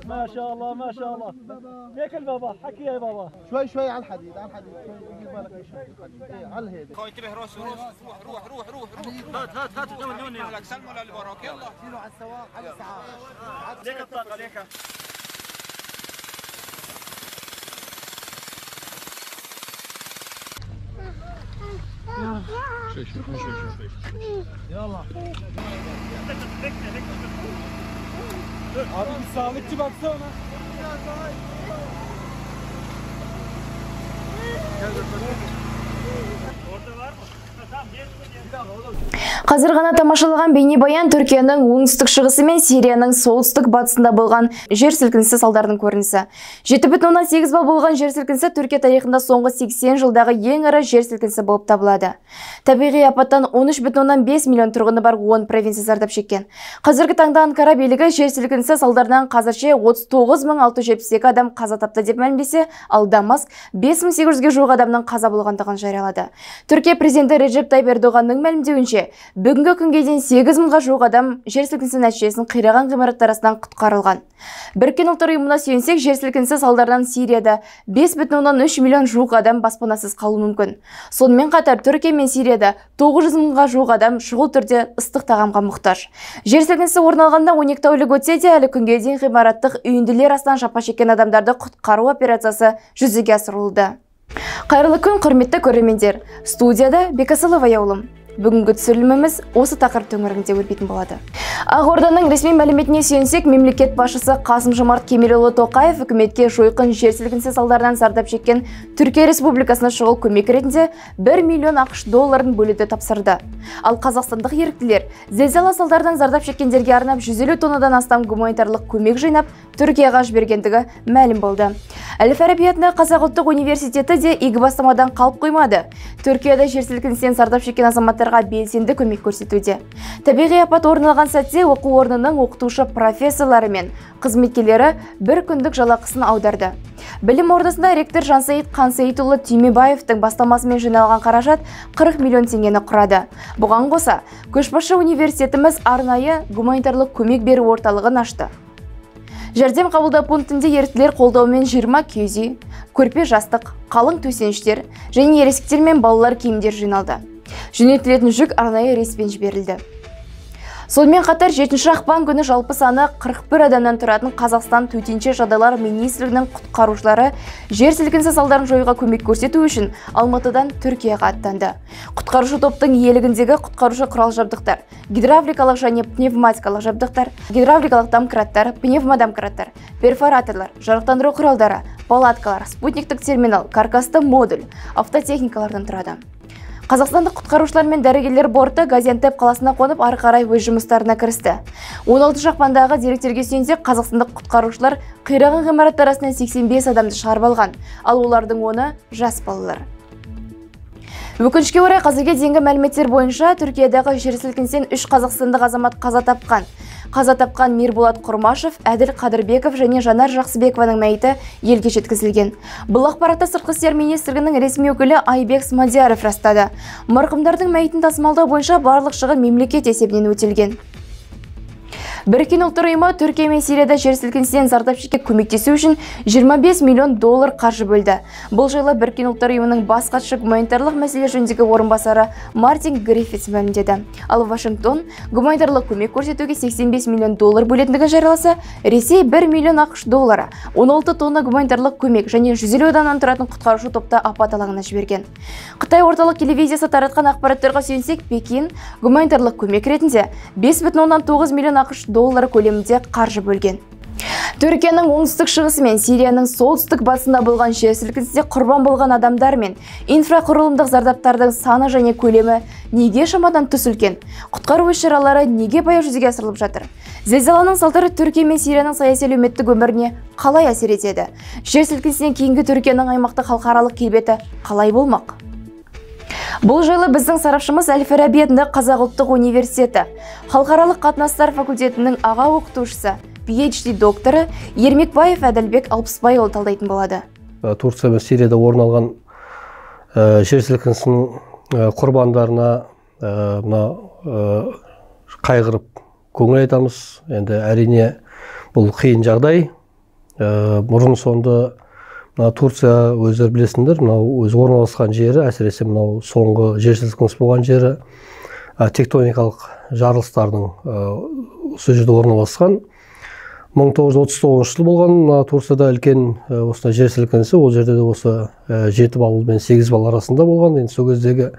ما شاء الله ما شاء الله. ليك البابا حكي يا بابا. شوي شوي على الحديد على الحديد شوي بالك على الهيدي. انتبه روس روس روح روح روح روح روح. هات هات هات نوني لك سلموا للي وراك يلا. شيلوا على السواق على الاسعاف. ليك الطاقه ليك. شوي شوي شوي شوي. يلا. Abi bir sağlıkçı baksana. Orada var mı? Tamam, gel. Қазір ғана тамашалаған бейнебаян Түркияның оңтүстік шығысы мен Сирияның солтүстік батысында болған жер сілкінісі салдарының көрінісі. 7,8 балл болған жер сілкінісі Түркия тарихында соңғы 80 жылдағы ең ірі жер сілкінісі болып табылады. Табиғи апаттан 13,5 миллион тұрғыны бар 10 провинция зардап шеккен. Қазіргі таңда Анкара билігі жер сілкінісі салдарынан қазірше 39 672 адам қаза тапты деп мәлімдесе, ал Дамаск 5800-ге жуық адамның қаза болғандығын жариялады. Түркия президенті Реджеп Тайып Эрдоғанның мәлімдеуінше, бүгінгі күнге дейін 8 мыңға жуық адам жер сілкінісі нәтижесін қираған ғимараттар астынан құтқарылған. Біріккен Ұлттар Ұйымына сүйенсек, жер сілкінісі салдарынан Сирияда 5,3 миллион жуық адам баспанасыз қалуы мүмкін. Сонымен қатар Түркия мен Сирияда 900 мыңға жуық адам шұғыл түрде ыстық тағамға мұқтаж. Жер сілкінісі орын алғанда 12 тәулік өтсе де, әлі күнге дейін ғимараттық үйінділер астынан жапа шеккен адамдарды құтқару операциясы жүзеге асырылуда. Қайырлы күн, құрметті көрермендер. Студияда Бекасылова Аяулым. Бүгінгі түсіріліміміз осы тақырып төңірегінде өрбитін болады. Ақорданың ресми мәліметіне сүйенсек, мемлекет басшысы Қасым-Жомарт Кемелұлы Тоқаев үкіметке жойқын жер сілкінісі салдарынан зардап шеккен Түркия Республикасына шұғыл көмек ретінде 1 миллион АҚШ долларын бөлуді тапсырды. Ал қазақстандық еріктілер зілзала салдарынан зардап шеккендерге арнап 150 тоннадан астам гуманитарлық көмек жинап, Түркияға жібергендігі мәлім болды. Әл-Фараби атындағы Қазақ ұлттық университеті де игі бастамадан қалып қоймады. Түркияда жер сілкінісінен зардап шеккен азаматтарға белсенді көмек көрсетуде. Табиғи апат орын алған сәтте оқу орнының оқытушы профессорлары мен қызметкерлері бір күндік жалақысын аударды. Білім ордасында ректор Жансейіт Қансейітұлы Түймебаевтың бастамасымен жиналған қаражат 40 миллион теңгені құрады. Бұған қоса, көшбасшы университетіміз арнайы гуманитарлық көмек беру орталығын ашты. Жәрдем қабылдау пунктінде еріктілер қолдауымен 20 киіз үй, көрпе жастық, қалың төсеніштер және ересектер мен балалар киімдері жиналды. Жөнелтілетін жүк арнайы рейспен жіберілді. Сонымен қатар 7 ақпан күні жалпы саны 41 адамнан тұратын Қазақстан Төтенше жағдайлар министрлігінің құтқарушылары жер сілкінісі салдарын жоюға көмек көрсету үшін Алматыдан Түркияға аттанды. Құтқарушы топтың иелігіндегі құтқарушы құрал жабдықтар, гидравликалық және пневматикалық жабдықтар, гидравликалық домкраттар, пневмодомкраттар, перфораторлар, жарықтандыру құралдары, палаткалар, спутниктік терминал, каркасты модуль, автотехникалардан тұрады. Қазақстандық құтқарушылар мен дәрігерлер борты Газиантеп қаласына қонып, ары қарай өз жұмыстарына кірісті. 16 ақпандағы деректерге сүйенсек, қазақстандық құтқарушылар қираған ғимараттар арасынан 85 адамды шығарып алған, ал олардың оны жас балалар. Өкінішке орай, қазірге дейінгі мәліметтер бойынша Түркиядағы жер сілкінісінен үш қазақстандық азамат қаза тапқан. Қаза тапқан Мирболат Құрмашев, Әділ Қадырбеков және Жанар Жақсыбекованың мәйіті елге жеткізілген. Бұл ақпаратты Сыртқы істер министрлігінің ресми өкілі Айбек Смадияров растады. Марқұмдардың мәйітін тасымалдау бойынша барлық шығын мемлекет есебінен өтелген. Біріккен Ұлттар Ұйымы Түркия мен Сирияда жер сілкінісінен зардап шеккен көмектесу үшін 25 миллион доллар қаржы бөлді. Бұл жайлы Біріккен Ұлттар Ұйымының бас хатшы гуманитарлық мәселелер жөніндегі орынбасары Мартин Гриффитс мәлімдеді. Ал Вашингтон гуманитарлық көмек көрсетуге 85 миллион доллар бөлетіндігін жарияласа, Ресей 1 миллион АҚШ доллары, 16 тонна гуманитарлық көмек және 150 адамнан тұратын құтқарушы топты апат алаңына жіберген. Қытай орталық телевизиясы таратқан ақпараттарға сүйенсек, Пекин гуманитарлық көмек ретінде 5,9 миллион АҚШ доллары көлемінде қаржы бөлген. Түркияның оңтүстік шығысы мен Сирияның солтүстік батысында болған жер сілкінісінде құрбан болған адамдар мен инфрақұрылымдық зардаптардың саны және көлемі неге шамадан тыс үлкен? Құтқару іс-шаралары неге баяу жүзеге асырылып жатыр? Зілзаланың салдары Түркия мен Сирияның саяси әлеуметтік өміріне қалай әсер етеді? Жер сілкінісінен кейінгі Түркияның аймақтық халықаралық келбеті қалай болмақ? Бұл жайлы біздің сарапшымыз, Әл-Фараби атындағы Қазақ ұлттық университеті халықаралық қатынастар факультетінің аға оқытушысы, PhD докторы Ермекбаев Әділбек Алпысбайұлы талдайтын болады. Турция мен Сирияда орын алған жер сілкінісінің құрбандарына Мына қайғырып көңіл айтамыз. Енді әрине бұл қиын жағдай. Бұрын соңды мына Турция, өздері білесіңдер, мынау өзі орналасқан жері, әсіресе мынау соңғы жер сілкінісі болған жері, тектоникалық жарылыстардың осы жерде орналасқан. 1939 жыл болған мына Турцияда үлкен осындай жер сілкінісі, ол жерде де осы 7 балл мен 8 балл арасында болған. Енді сол кездегі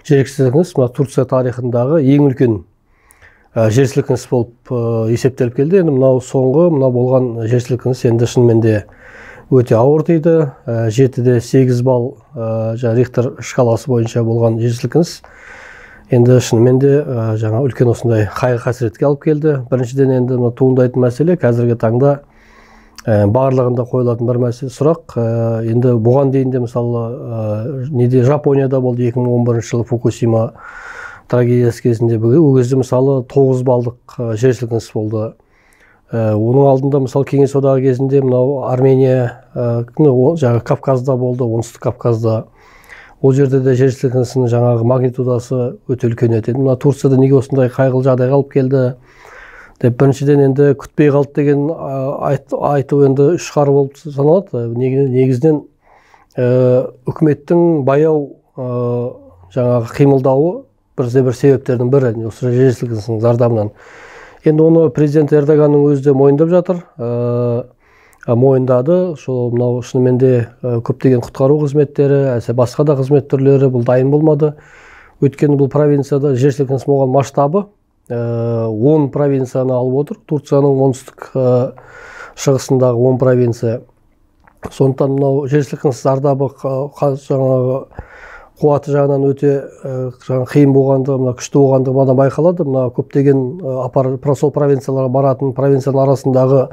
жер сілкінісі мына Турция тарихындағы ең үлкен жер сілкінісі болып есептеліп келді. Енді мынау соңғы мына болған жер сілкінісі енді шынымен де өте ауыр тиді. 7,8 балл жаңа Рихтер шкаласы бойынша болған жер сілкініс енді шынымен де жаңа үлкен осындай қайғы қасіретке алып келді. Біріншіден енді мына туындайтын мәселе қазіргі таңда барлығында қойылатын бір мәселе сұрақ. Енді бұған дейін де мысалы неде Жапонияда болды 2011 жылы Фукусима трагедиясы кезінде, ол кезде мысалы 9 балдық жер сілкінісі болды. Оның алдында мысалы Кеңес Одағы кезінде мынау Армения, жаңағы Кавказда болды, Оңтүстік Кавказда. Ол жерде де жер сілкінісінің жаңағы магнитудасы өте үлкен еді. Мына Турцияда неге осындай қайғылы жағдайға алып келді деп біріншіден енді күтпей қалды деген айту енді ұшқары болып саналады. Негізінен үкіметтің баяу жаңағы қимылдауы бірде бір себептердің бірі осы жер сілкінісінің зардабынан. Енді оны президент Эрдоганның өзі де мойындап жатыр. Мойындады. Сол мынау шынымен де көптеген құтқару қызметтері, әсіресе басқа да қызмет түрлері бұл дайын болмады. Өйткені бұл провинцияда жер сілкінісі болған масштабы 10 провинцияны алып отыр. Турцияның оңтүстік шығысындағы 10 провинция. Сондықтан мынау жер сілкінісі зардабы жаңағы қуаты жағынан өте қиын болғандығы, мына күшті болғандығы мынадан байқалады. Мына көптеген сол провинцияларға баратын провинцияның арасындағы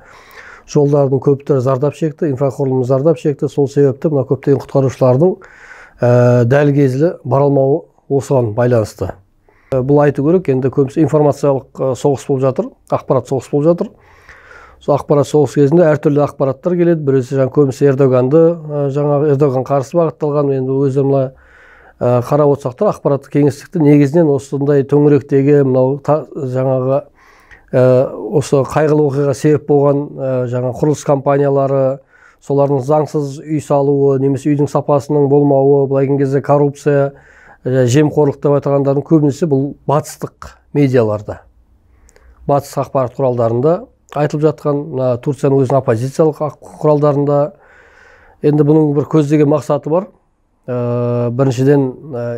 жолдардың көптері зардап шекті, инфрақұрылым зардап шекті. Сол себепті мына көптеген құтқарушылардың дәл кезді бара алмауы осыған байланысты. Бұл айту керек, енді көбісі информациялық соғыс болып жатыр, ақпарат соғыс болып жатыр. Сол ақпарат соғыс кезінде әртүрлі ақпараттар келеді. Біреусі жаңа көбісі Эрдоганды, жаңағы Эрдоган қарсы бағытталған. Енді өзі мына қарап отырсақтар, ақпараттық кеңістікті негізінен осындай төңіректегі мынау жаңағы осы қайғылы оқиға себеп болған жаңа құрылыс компаниялары, солардың заңсыз үй салуы немесе үйдің сапасының болмауы, былай келген кезде коррупция, жемқорлық деп айтқандардың көбінесе бұл батыстық медиаларда, батыс ақпарат құралдарында айтылып жатқан, мына Турцияның өзінің оппозициялық құралдарында. Енді бұның бір көздеген мақсаты бар. Біріншіден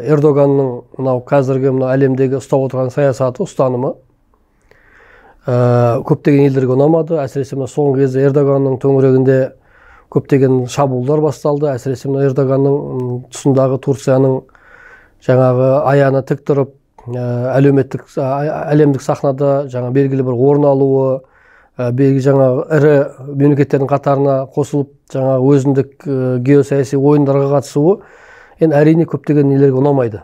Эрдоганның мынау қазіргі мына әлемдегі ұстап отырған саясаты, ұстанымы көптеген елдерге ұнамады. Әсіресе мына соңғы кезде Эрдоганның төңірегінде көптеген шабуылдар басталды. Әсіресе мына Эрдоганның тұсындағы Турцияның жаңағы аяғына тік тұрып, әлеуметтік әлемдік сахнада жаңа белгілі бір орын алуы, белгілі жаңағы ірі мемлекеттердің қатарына қосылып, жаңағы өзіндік геосаяси ойындарға қатысуы енді әрине көптеген нелерге ұнамайды.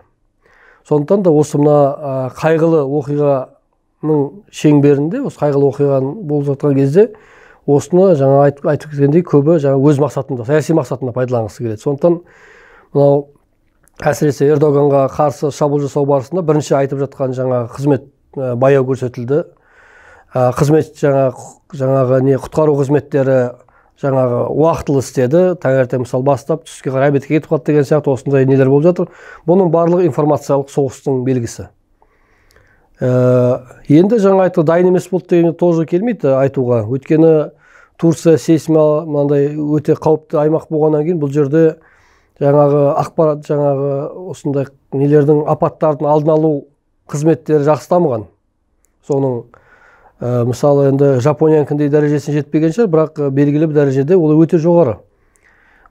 Сондықтан да осы мына қайғылы оқиғаның шеңберінде, осы қайғылы оқиғаның болып жатқан кезде осыны жаңа айтып кеткендей көбі жаңа өз мақсатында, саяси мақсатында пайдаланғысы келеді. Сондықтан мынау әсіресе Эрдоганға қарсы шабуыл жасау барысында бірінші айтып жатқан жаңағы қызмет баяу көрсетілді. Қызмет жаңағы не құтқару қызметтері жаңағы уақытылы істеді. Таңертең мысалы бастап түске қарай обедке кетіп қалды деген сияқты осындай нелер болып жатыр. Бұның барлығы информациялық соғыстың белгісі. Енді жаңа айтты, дайын емес болды деген тоже келмейді айтуға. Өйткені Турция сейсма мынандай өте қауіпті аймақ болғаннан кейін бұл жерде жаңағы ақпарат, жаңағы осындай нелердің, апаттардың алдын алу қызметтері жақсы дамыған. Соның мысалы енді Жапониянікіндей дәрежесіне жетпеген шығар, бірақ белгілі бір дәрежеде ол өте жоғары.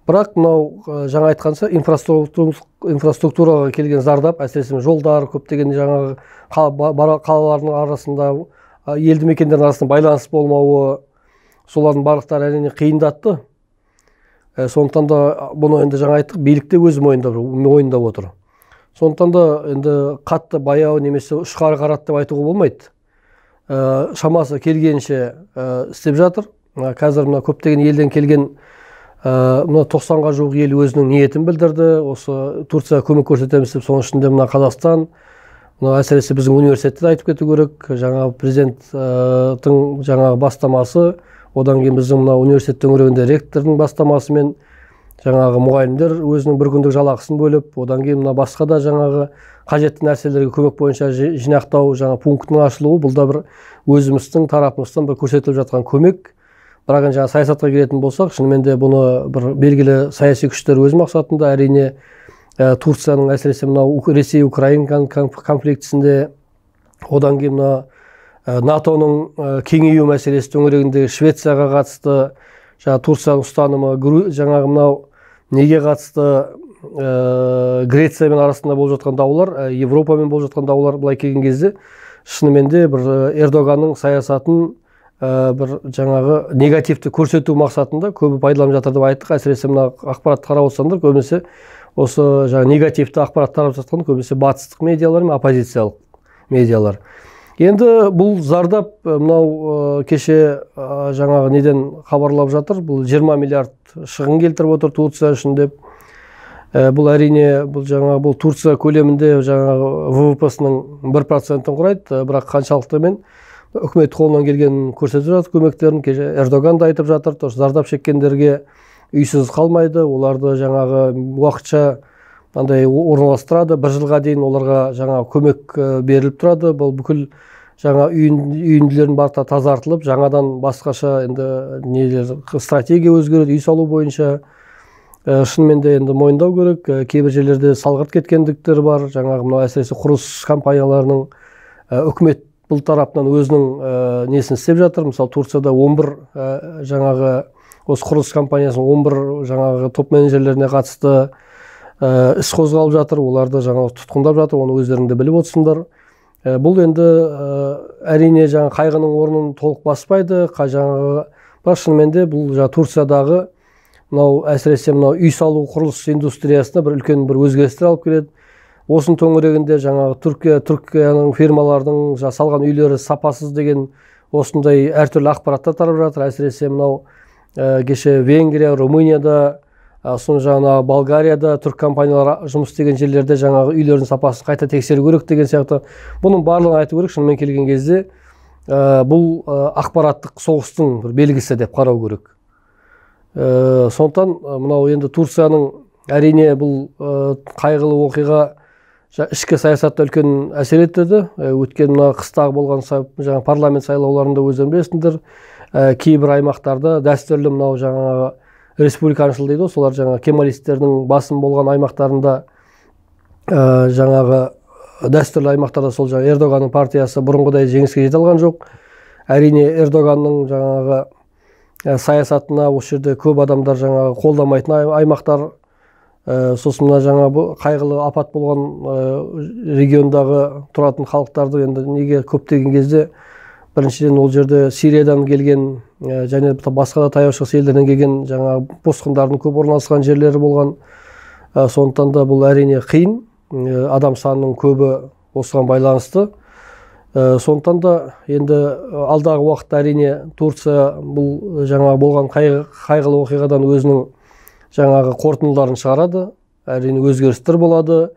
Бірақ мынау жаңа айтқанша инфраструктураға келген зардап, әсіресе жолдар, көптеген жаңағы қалалардың арасында, елді мекендердің арасында байланыс болмауы, солардың барлықтары әрине қиындатты. Сондықтан да бұны енді жаңа айттық, билік те өзі мойындап отыр. Сондықтан да енді қатты баяу немесе ұшқары қарат деп айтуға болмайды. Шамасы келгенше істеп жатыр. Қазір мына көптеген елден келген мына 90-ға жуық ел өзінің ниетін білдірді. Осы Турцияға көмек көрсетеміз деп, соның ішінде мына Қазақстан, Мынау әсіресе біздің университетте де айтып кету керек. Жаңа президенттің жаңағы бастамасы, одан кейін біздің мына университет төңірегінде ректордың бастамасымен жаңағы мұғалімдер өзінің бір күндік жалақысын бөліп, одан кейін мына басқа да жаңағы қажетті нәрселерге көмек бойынша жинақтау жаңа пунктінің ашылуы, бұл да бір өзіміздің тарапымыздан бір көрсетіліп жатқан көмек. Бірақ енді жаңа саясатқа келетін болсақ, шынымен де бұны бір белгілі саяси күштер өз мақсатында, әрине Турцияның әсіресе мынау Ресей Украина конфликтісінде, одан кейін мына НАТО-ның кеңею мәселесі төңірегінде Швецияға қатысты жаңа Турцияның ұстанымы, жаңағы мынау неге қатысты Грециямен арасында болып жатқан даулар, Европамен болып жатқан даулар, былай келген кезде шынымен де бір Эрдоганның саясатын бір жаңағы негативті көрсету мақсатында көбі пайдаланып жатыр деп айттық. Әсіресе мына ақпаратты қарап отырсаңдар, көбінесе осы жаңа негативті ақпарат тарап жатқан көбінесе батыстық медиалар мен оппозициялық медиалар. Енді бұл зардап мынау кеше жаңағы неден хабарлап жатыр, бұл 20 миллиард шығын келтіріп отыр Турция үшін деп. Бұл әрине бұл жаңағы бұл Турция көлемінде жаңағы ВВП-сының 1%-ін құрайды, бірақ қаншалықты мен үкімет қолынан келген көрсетіп жатыр көмектерін. Кеше Эрдоган да айтып жатыр, зардап шеккендерге үйсіз қалмайды, оларды жаңағы уақытша андай орналастырады, бір жылға дейін оларға жаңа көмек беріліп тұрады. Бұл бүкіл жаңа үйінділердің барлығы тазартылып, жаңадан басқаша енді нелер стратегия өзгереді үй салу бойынша. Шынымен де енді мойындау керек, кейбір жерлерде салғырт кеткендіктер бар, жаңағы мынау әсіресе құрылыс компанияларының үкімет бұл тарапынан өзінің несін істеп жатыр. Мысалы Турцияда 11 жаңағы осы құрылыс компаниясының 11 жаңағы топ менеджерлеріне қатысты іс қозғалып жатыр, оларды жаңағы тұтқындап жатыр, оны өздерің де біліп отырсыңдар. Бұл енді әрине жаңа қайғының орнын толық баспайды, жаңағы, бірақ шынымен де бұл жаңа Турциядағы мынау әсіресе мынау үй салу құрылыс индустриясына бір үлкен бір өзгерістер алып келеді. Осының төңірегінде жаңағы Түркияның фирмалардың салған үйлері сапасыз деген осындай әртүрлі ақпараттар тарап жатыр. Әсіресе мынау кеше Венгрия, Румынияда, сосын жаңа Болгарияда түрік компаниялары жұмыс істеген жерлерде жаңағы үйлердің сапасын қайта тексеру керек деген сияқты. Бұның барлығын айту керек, шынымен келген кезде бұл ақпараттық соғыстың бір белгісі деп қарау керек. Сондықтан мынау енді Турцияның әрине бұл қайғылы оқиға ішкі саясатта үлкен әсер етті. Өткен мына қыстағы болған жаңа парламент сайлауларында өздерің білесіңдер, кейбір аймақтарда дәстүрлі мынау жаңағы республиканшыл дейді ғой, солар жаңа кемалистердің басым болған аймақтарында жаңағы дәстүрлі аймақтарда сол жаңа Эрдоганның партиясы бұрынғыдай жеңіске жете алған жоқ. Әрине Эрдоганның жаңағы саясатына осы жерде көп адамдар жаңағы қолдамайтын аймақтар, сосын мына жаңа қайғылы апат болған региондағы тұратын халықтарды енді неге көптеген кезде біріншіден ол жерде Сириядан келген және басқа да Таяу Шығыс елдерінен келген жаңа босқындардың көп орналасқан жерлері болған. Сондықтан да бұл әрине қиын, адам санының көбі осыған байланысты. Сондықтан да енді алдағы уақытта әрине Турция бұл жаңа болған қайғылы оқиғадан өзінің жаңағы қорытындыларын шығарады, әрине өзгерістер болады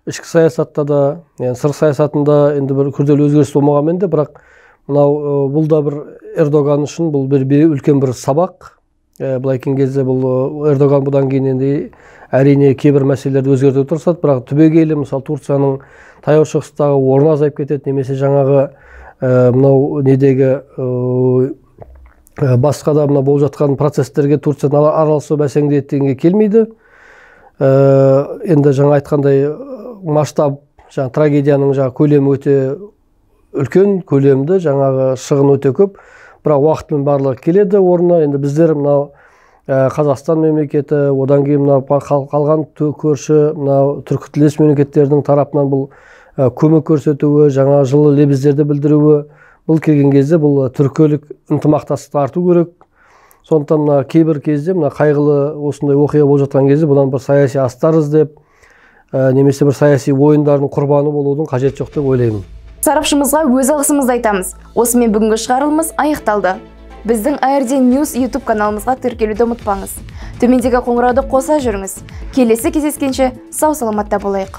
ішкі саясатта да, яғни сырт саясатында енді бір күрделі өзгеріс болмағанмен де, бірақ мынау бұл да бір Эрдоган үшін бұл бір үлкен бір сабақ. Былай келген кезде бұл Эрдоган бұдан кейін енді әрине кейбір мәселелерді өзгертуге тырысады, бірақ түбегейлі мысалы Турцияның Таяу Шығыстағы орны азайып кетеді, немесе жаңағы мынау недегі басқа да мына болып жатқан процестерге Турцияның араласуы бәсеңдейді дегенге келмейді. Енді жаңа айтқандай масштаб, жаңа трагедияның жаңа көлемі өте үлкен, көлемді, жаңағы шығын өте көп, бірақ уақытпен барлығы келеді орнына. Енді біздер мынау Қазақстан мемлекеті, одан кейін мынау қалған көрші мынау түркі тілдес мемлекеттердің тарапынан бұл көмек көрсетуі, жаңа жылы лебіздерді білдіруі, бұл келген кезде бұл түркілік ынтымақтастықты арту керек. Сондықтан мына кейбір кезде мына қайғылы осындай оқиға болып жатқан кезде бұдан бір саяси астар іздеп, немесе бір саяси ойындардың құрбаны болудың қажеті жоқ деп ойлаймын. Сарапшымызға өз алғысымызды айтамыз. Осымен бүгінгі шығарылымыз аяқталды. Біздің ARD News YouTube каналымызға тіркелуді ұмытпаңыз. Төмендегі қоңырауды қоса жүріңіз. Келесі кездескенше сау саламатта болайық.